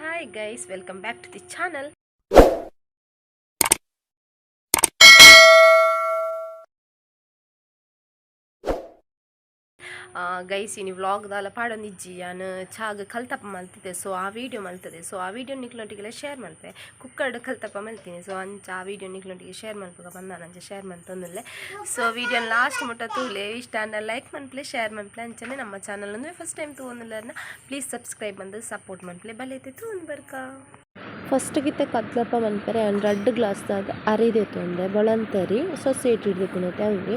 Hi guys, welcome back to the channel. Guys, ಇನಿ vlog ದಾಲ ಪಾಡೊಂದಿಜ್ಜಿ. ಯಾನ್ ಚಾಗ್ ಕಲ್ತಪ್ಪ ಮಲ್ತಿದ್ದೆ. ಸೊ ಆ ವೀಡಿಯೋ ಮಲ್ತದೆ. ಸೊ ಆ ವೀಡಿಯೋ ನಿಕ್ಲೊಟ್ಟಿಗೆಲ್ಲ ಶೇರ್ ಮಲ್ಪೆ. ಕುಕ್ಕರ್ಡ್ ಕಲ್ತಪ್ಪ ಮಲ್ತೀನಿ. ಸೊ ಅಂಚ ಆ ವೀಡಿಯೋ ನಿಕ್ಲೊಟ್ಟಿಗೆ ಶೇರ್ ಮಲ್ಪುಗ ಬಂದ ಅಂಚ ಶೇರ್ ಮಲ್ತೊಂದುಲ್ಲೆ. So video last ಮುಟ್ಟ ತೂಲೆ. ಇಷ್ಟ ಆಂಡ ಲೈಕ್ ಮನ್ಪ್ಲೆ, ಶೇರ್ ಮನ್ಪ್ಲೆ. ಅಂಚನೆ ನಮ್ಮ ಚಾನಲ್ ಅಂದ್ರೆ ಫಸ್ಟ್ ಟೈಮ್ ತೂವೊಂದುಲ್ಲೆರ್ನ ಪ್ಲೀಸ್ ಸಬ್ಸ್ಕ್ರೈಬ್ ಮಂತ್ ಸಪೋರ್ಟ್ ಮನ್ಪ್ಲೆ. ಬಲೈತೆ ತೂವೊಂದು ಬರ್ಕ. ಫಸ್ಟ್ಗಿತ್ತೆ ಕತ್ಲಪ್ಪ ಮನ್ಪೆರೆ ಯಾನ್ ರಡ್ಡ್ ಗ್ಲಾಸ್ದಾದ್ ಅರಿ ದೆತೊಂದೆ, ಬೊಳಂತರಿ ಸೊಸೈಟಿ ತಿಕ್ಕುನತೆ ಅವ್ವೆ.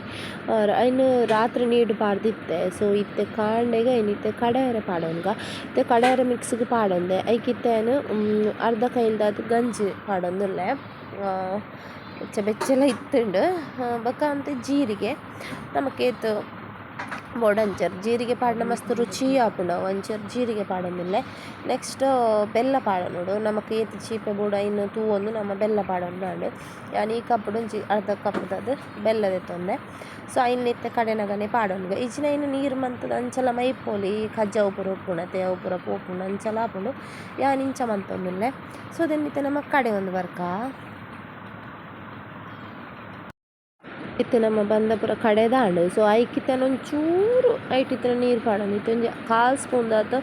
ಐನ್ ರಾತ್ರಿ ನೀರ್ಡ್ ಪಾಡ್ದಿತ್ತೆ. ಸೊ ಇತ್ತೆ ಕಾಂಡೆಗ್ ಐನ್ ಇತ್ತೆ ಕಡೆಯರೆ ಪಾಡೊನ್ಗ. ಇತ್ತೆ ಕಡೆಯರೆ ಮಿಕ್ಸ್ಗ್ ಪಾಡೊಂದೆ. ಐಕ್ ಇತ್ತೆ ಯಾನ್ ಅರ್ಧ ಕೈಲ್ದಾತ್ ಗಂಜಿ ಪಾಡೊಂದುಲ್ಲೆ. ಬೆಚ್ಚ ಬೆಚ್ಚಲ ಇತ್ತುಂಡು. ಬೊಕ ಒಂತೆ ಜೀರಿಗೆ ನಮಕ್ ಏತ್ ಬೋಡಂಚರ್ ಜೀರಿಗೆ ಪಾಡ್ಂಡ ಮಸ್ತ್ ರುಚಿ ಆಪುಂಡು ಅವು. ಅಂಚ ಜೀರಿಗೆ ಪಾಡೊಂದುಲ್ಲೆ. ನೆಕ್ಸ್ಟ್ ಬೆಲ್ಲ ಪಾಡೊನೊಡು. ನಮಕ್ ಏತ್ ಚೀಪೆ ಬೋಡು ಐನ್ ತೂವೊಂದು ನಮ ಬೆಲ್ಲ ಪಾಡೊಂಡಾಂಡ್. ಯಾನ್ ಈ ಕಪ್ಡ್ ಒಂಜಿ ಅರ್ಧ ಕಪ್ದಾದ್ ಬೆಲ್ಲ ದೆತ್ತೊಂದೆ. ಸೊ ಐನ್ ಇತ್ತೆ ಕಡೆನಗನೆ ಪಾಡೊನ್ಗ. ಇಜ್ಜಿಂಡ ಐನ್ ನೀರ್ ಮಂತುದು ಅಂಚಲ ಮೈಪೊಲಿ. ಕಜ್ಜವು ಪೂರ ಉಪ್ಪುಂಡತೆ ಅವು ಪೂರ ಪೋಪುಂಡು ಅಂಚಲ ಆಪುಂಡು. ಯಾನ್ ಇಂಚ ಮಂತೊಂದುಲ್ಲೆ. ಸೊ ದೆನ್ ಇತ್ತೆ ನಮ ಕಡೆಯೊಂದು ಬರ್ಕ. ಇತ್ತೆ ನಮ್ಮ ಬಂದ ಪೂರ ಕಡೆದಾಂಡ್. ಸೊ ಐಕ್ ಇತ್ತೆ ಒಂಚೂರು ಐಟ್ ಇತ್ತಿನ ನೀರು ಪಾಡೊಂದು. ಇತ್ತೆ ಒಂಜಿ ಕಾಲ್ ಸ್ಪೂನ್ ದಾತ್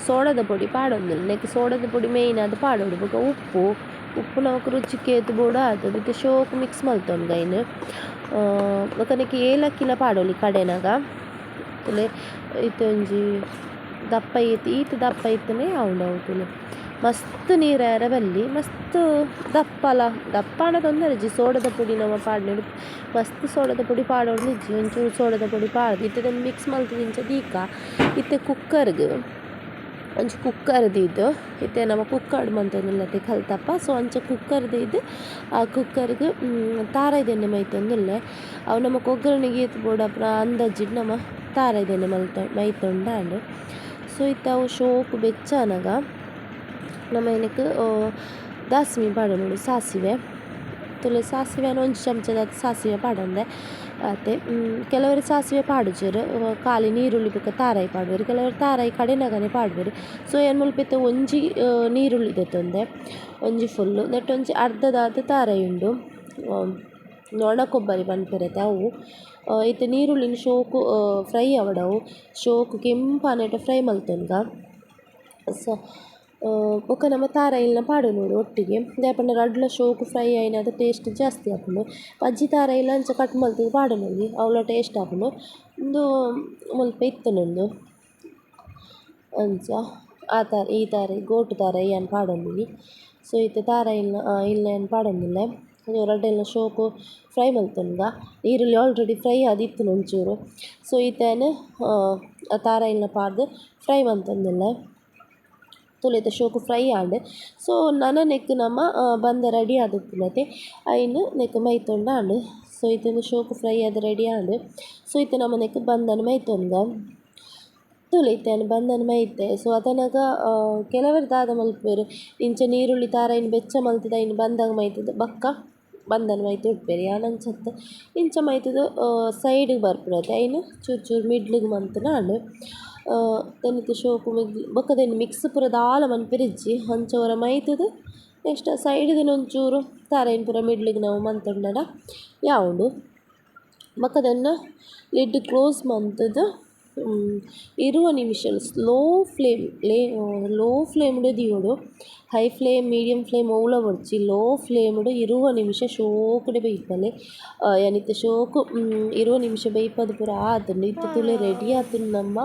ಸೋಡದ ಪೊಡಿ ಪಾಡೊಂದುಲ್ಲೆ. ನೆಕ್ಕ್ ಸೋಡದ ಪೊಡಿ ಮೇಯ್ನ್ ಆದ್ ಪಾಡೊಡು. ಬೊಕ ಉಪ್ಪು ಉಪ್ಪು ನಮಕ್ ರುಚಿಕ್ ಏತ್ ಬೋಡು ಆತ್. ಇತ್ತೆ ಶೋಕು ಮಿಕ್ಸ್ ಮಲ್ತೊನ್ಗ ಐನ್. ಬೊಕ ನೆಕ್ಕ್ ಏಲಕ್ಕಿಲ ಪಾಡೊಲಿ ಕಡೆನಗ. ತೂಲೆ ಇತ್ತೆ ಒಂಜಿ ದಪ್ಪ ಈತ್ ಈತ್ ದಪ್ಪ ಇತ್ತುಂಡ ಯಾವುಂಡು ಅವು ತೂಲೆ. ಮಸ್ತ್ ನೀರ್ ಆಯೆರೆ ಬಲ್ಲಿ, ಮಸ್ತ್ ದಪ್ಪಲ ದಪ್ಪ ಆಂಡ ತೊಂದರೆ ಇಜ್ಜಿ. ಸೋಡದ ಪೊಡಿ ನಮ ಪಾಡ್ನೆಡ್ ಮಸ್ತ್ ಸೋಡದ ಪೊಡಿ ಪಾಡೊಂದು ಇಜ್ಜಿ, ಒಂಚೂರು ಸೋಡದ ಪೊಡಿ ಪಾಡ್ದ್ ಇತ್ತೆ ಉಂದೆನ್ ಮಿಕ್ಸ್ ಮಲ್ತ್‌ದ್ ಇಂಚ ದೀಕ. ಇತ್ತೆ ಕುಕ್ಕರ್ಗ್ ಒಂಜಿ ಕುಕ್ಕರ್ ದೀದ್, ಇತ್ತೆ ನಮ ಕುಕ್ಕರ್ಡ್ ಮಂತೊಂದುಲ್ಲತೆ ಕಲ್ತಪ್ಪ. ಸೊ ಅಂಚ ಕುಕ್ಕರ್ ದೀದ್ ಆ ಕುಕ್ಕರ್ಗ್ ತಾರಾಯಿದ ಎಣ್ಣೆ ಮೈತೊಂದುಲ್ಲೆ. ಅವು ನಮಕ್ ಒಗ್ಗರಣೆಗ್ ಏತ್ ಬೋಡಾಪುನ ಅಂದಾಜಿಡ್ ನಮ ತಾರಾಯಿದ ಎಣ್ಣೆ ಮಲ್ತ ಮೈತೊಂಡಾಂಡ್. ಸೊ ಇತ್ತೆ ಅವು ಶೋಕು ಬೆಚ್ಚ ಆನಗ ನಮ ಐನೆಕ್ ದಾಸ್ಮಿ ಪಾಡೊನೊಡು, ಸಾಸಿವೆ. ತೂಲೆ, ಸಾಸಿವೆನ್ ಒಂಜಿ ಚಮಚದಾತ್ ಸಾಸಿವೆ ಪಾಡೊಂದೆ ಆತೆ. ಕೆಲವೆರ್ ಸಾಸಿವೆ ಪಾಡುಜೆರ್, ಖಾಲಿ ನೀರುಳ್ಳಿ ಬೊಕ ತಾರಾಯಿ ಪಾಡುವೆರ್. ಕೆಲವೆರ್ ತಾರಾಯಿ ಕಡೆನಗನೆ ಪಾಡುವೆರ್. ಸೊ ಯಾನ್ ಮುಲ್ಪ ಇತ್ತೆ ಒಂಜಿ ನೀರುಳ್ಳಿ ದೆತ್ತೊಂದೆ, ಒಂಜಿ ಫುಲ್ಲ್. ನೆಟ್ಟ್ ಒಂಜಿ ಅರ್ಧದಾತ್ ತಾರಾಯಿ ಉಂಡು. ಒಣ ಕೊಬ್ಬರಿ ಪನ್ಪೆರತೆ ಅವು. ಇತ್ತೆ ನೀರುಳ್ಳಿನ್ ಶೋಕು ಫ್ರೈ ಆವೊಡು. ಶೋಕು ಕೆಂಪಾನೆಟ ಫ್ರೈ ಮಲ್ತೊನ್ಗ. ಸೊ ಬೊಕ ನಮ ತಾರಾಯಿಲ್ನ ಪಾಡೊನೊಡು ಒಟ್ಟಿಗೆ. ದಾಯೆ ಪಂಡ ರಡ್ಡ್ಲ ಶೋಕು ಫ್ರೈ ಆಯಿನಾತ್ ಟೇಸ್ಟ್ ಜಾಸ್ತಿ ಆಪುಂಡು. ಪಜ್ಜಿ ತಾರಾಯಿಲ ಅಂಚ ಕಟ್ ಮಲ್ತ್‌ದ್ ಪಾಡೊನೊಲಿ, ಅವ್ಲ ಟೇಸ್ಟ್ ಆಪುಂಡು. ಉಂದು ಮುಲ್ಪ ಇತ್ತುಂಡು ಉಂದು ಅಂಚ ಆ ತಾರಾಯಿ ಈ ತಾರಾಯಿ ಗೋಟು ತಾರಾಯಿ ಯಾನ್ ಪಾಡೊಂದಿನಿ. ಸೊ ಇತ್ತೆ ತಾರಾಯಿಲ್ನ ಇಲ್ನ ಯಾನ್ ಪಾಡೊಂದುಲ್ಲೆ. ರಡ್ಡೆಲ್ನ ಶೋಕು ಫ್ರೈ ಮಲ್ತೊನ್ಗ. ನೀರುಳ್ಳಿ ಆಲ್ರೆಡಿ ಫ್ರೈ ಆದಿತ್ತುಂಡು ಒಂಚೂರು. ಸೊ ಇತ್ತೆ ಯಾನ್ ಆ ತಾರಾಯಿಲ್ನ ಪಾಡ್ದ್ ಫ್ರೈ ಮಲ್ತೊಂದುಲ್ಲೆ. ತೂಲೆ, ಇತ್ತೆ ಶೋಕು ಫ್ರೈ ಆಂಡ್. ಸೊ ನನ ನೆಕ್ಕ್ ನಮ ಬಂದ ರೆಡಿ ಆದಿಪ್ಪುಂಡತೆ, ಐನ್ ನೆಕ್ಕ್ ಮೈತೊಂಡಾಂಡ್. ಸೊ ಇತ್ತೆ ಉಂದು ಶೋಕು ಫ್ರೈ ಆದ್ ರೆಡಿ ಆಂಡ್. ಸೊ ಇತ್ತೆ ನಮ ನೆಕ್ಕ್ ಬಂದನ್ ಮೈತೊನ್ಗ. ತೂಲೆ, ಇತ್ತೆ ಯಾನ್ ಬಂದನ್ ಮೈತೆ. ಸೊ ಅದನಗ ಕೆಲವೆರ್ ದಾದ ಮಲ್ಪುವೆರ್, ಇಂಚ ನೀರುಳ್ಳಿ ತಾರಾಯಿನ್ ಬೆಚ್ಚ ಮಲ್ತ್‌ದ್ ಐನ್ ಬಂದಗ್ ಮೈತ್‌ದ್ ಬೊಕ್ಕ ಬಂದನ್ ಮೈತ್ ಉಡ್ಪೆರ್. ಯಾನ್ ಅಂಚ ಅತ್ತ್, ಇಂಚ ಮೈತ್‌ದ್ ಸೈಡ್ಗ್ ಬರ್ಪುಂಡತೆ, ಐನ್ ಚೂರು ಚೂರು ಮಿಡ್ಲ್‌ಗ್ ಮಂತ್‌ನಾಂಡ್. ದೆನ್ ಇತ್ತೆ ಶೋಕು ಬೊಕ್ಕ ದೆನ್ ಮಿಕ್ಸ್ ಪೂರ ದಾಲ ಮನ್ಪೆರೆ ಇಜ್ಜಿ. ಅಂಚ ಒರ ಮೈತ್‌ದ್ ನೆಕ್ಸ್ಟ್ ಸೈಡ್‌ಗ್ ಒಂಚೂರು ತಾರಾಯಿನ್ ಪೂರ ಮಿಡ್ಲ್‌ಗ್ ನಮ ಮಂತೊಂಡಡ ಯಾವುಂಡು. ಬೊಕ್ಕ ದೆನ್ನ ಲಿಡ್ ಕ್ಲೋಸ್ ಮಂತ್‌ದ್ 20 ನಿಮಿಷ ಸ್ಲೋ ಫ್ಲೇಮ್ ಲೇ ಲೋ ಫ್ಲೇಮ್ಡ್ ದೀವೊಡು. High flame, medium flame ಒವ್ಲ ಬೊಡ್ಚಿ. ಲೋ ಫ್ಲೇಮ್ಡ್ 20 ನಿಮಿಷ ಶೋಕುಡೆ ಬೇಯ್ಪಲೆ. ಯಾನಿತ್ತೆ ಶೋಕು 20 ನಿಮಿಷ ಬೇಯ್ಪದ್ ಪೂರ ಆತುಂಡು. ಇತ್ತೆ ತೂಲೆ, ರೆಡಿ ಆತುಂಡು ನಮ್ಮ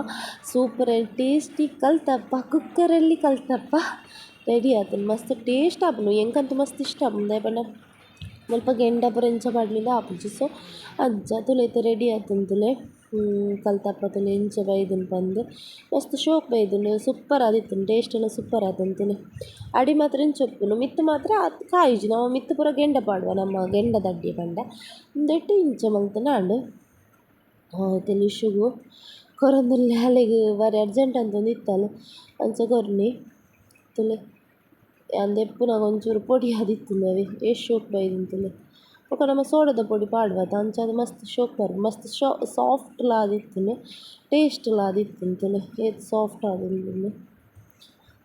super and tasty ಕಲ್ತಪ್ಪ. ಕುಕ್ಕರಲ್ಲಿ ಕಲ್ತಪ್ಪ ರೆಡಿ ಆತುಂಡು. ಮಸ್ತ್ ಟೇಸ್ಟ್ ಆಪುಂಡು. ಎಂಕಂತೂ ಮಸ್ತ್ ಇಷ್ಟ ಆಪುಂಡು. ದಾಯೆ ಪಂಡ ಮುಲ್ಪ ಗೆಂಡ ಪೂರ ಇಂಚ ಪಾಡ್ಲಿಂದ ಆಪುಜಿ. ಸೊ ಅಂಚ ತೂಲೆ, ಇತ್ತೆ ರೆಡಿ ಆತುಂಡು. ತೂಲೆ, ಕಲ್ತಪ್ಪ ತೂಲೆ ಎಂಚ ಬೈದುಂಡು ಪಂದ್. ಮಸ್ತ್ ಶೋಕು ಬೈದುಂಡು, ಸೂಪರ್ ಆದಿತ್ತುಂಡು, ಟೇಸ್ಟ್ ಎಲ್ಲ ಸೂಪರ್ ಆತುಂಡು. ತೂಲೆ, ಅಡಿ ಮಾತ್ರ ಇಂಚ ಉಪ್ಪುಂಡು, ಮಿತ್ತ್ ಮಾತ್ರ ಆತ್ ಕಾಯುಜಿ. ನಮ ಮಿತ್ತ್ ಪೂರ ಗೆಂಡ ಪಾಡುವ, ನಮ್ಮ ಗೆಂಡದ ಅಡ್ಡಿ ಪಂಡ ಉಂದೆಟ್ ಇಂಚ ಮಲ್ತ್‌ಂಡ. ಇತ್ತೆ ನಿಶುಗು ಕೊರೊಂದುಲ್ಲೆ. ಅಲೆಗ್ ಬಾರಿ ಅರ್ಜೆಂಟ್ ಅಂತೊಂದು ಇತ್ತಲ್, ಅಂಚ ಕೊರ್ನಿ. ತೂಲೆ, ಯಾನ್ ದೆಪ್ಪುನಗ ಒಂಚೂರು ಪೊಡಿ ಆದಿತ್ತುಂಡು ಅವೆ. ಏತ್ ಶೋಕು ಬೈದುಂಡು ತೂಲೆ. ಬೊಕ ನಮ ಸೋಡದ ಪೊಡಿ ಪಾಡುವತ, ಅಂಚಾದ್ ಮಸ್ತ್ ಶೋಕು ಬರ್ಪುಂಡು. ಮಸ್ತ್ ಸಾಫ್ಟ್‌ಲ ಆದಿತ್ತುಂಡು, ಟೇಸ್ಟ್‌ಲ ಆದಿತ್ತುಂಡು. ತೂಲೆ, ಏತ್ ಸಾಫ್ಟ್ ಆದುಂಡು.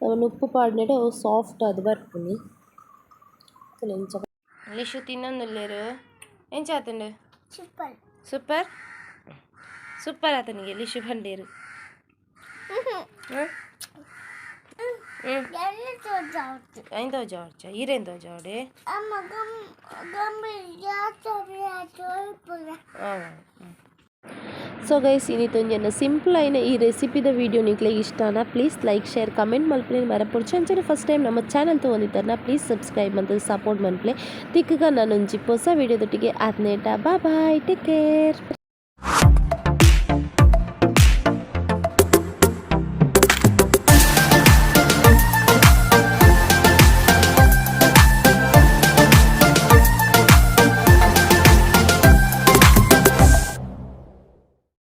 ಉಪ್ಪು ಪಾಡ್ನೆಡ್ ಅವು ಸಾಫ್ಟ್ ಆದ್ ಬರ್ಪುನಿ. ಇಂಚ ಲಿಶು ತಿನ್ನೊಂದುಲ್ಲೆರ್. ಎಂಚ ಆತುಂಡು? ಸೂಪರ್. ಸೂಪರ್ ಸೂಪರ್ ಆತನಿಗೆ ಲಿಶು ಪಂಡೇರು. ಹ್ಮ್ ಹ್ಮ್. ಎಣ್ಣೆ ತೋಜಾವ್ತು. ಐನ್ ತೋಜಾವಡ್ಚ ಈರೇನು ತೋಜಾವಡೆ? ಅಮ್ಮ ಗಮ್ ಗಮ್ ತೋಲ್ಪುಗ. ಹಾಂ. ಸೊ ಗೈಸ್, ಇನಿತೊಂಜಿ ಸಿಂಪಲ್ ಆಯಿನ ಈ ರೆಸಿಪಿದ ವೀಡಿಯೋ ನಿಕ್ಲೆಗ್ ಇಷ್ಟನಾ, ಪ್ಲೀಸ್ ಲೈಕ್, ಶೇರ್, ಕಮೆಂಟ್ ಮಲ್ಪುನೆ ಮರಪೊಡ್ಚಿ. ಅಂಚನೆ ಫಸ್ಟ್ ಟೈಮ್ ನಮ್ಮ ಚಾನಲ್ ತೊಗೊಂಡಿದ್ದಾರನ, ಪ್ಲೀಸ್ ಸಬ್ಸ್ಕ್ರೈಬ್ ಮಂತ್ ಸಪೋರ್ಟ್ ಮನ್ಪುಲೆ. ತಿಕ್ಕಗ ನಾನೊಂಜಿ ಹೊಸ ವೀಡಿಯೋದೊಟ್ಟಿಗೆ. ಆತ್ನೇಟ ಬಾಯ್, ಟೇಕ್ ಕೇರ್.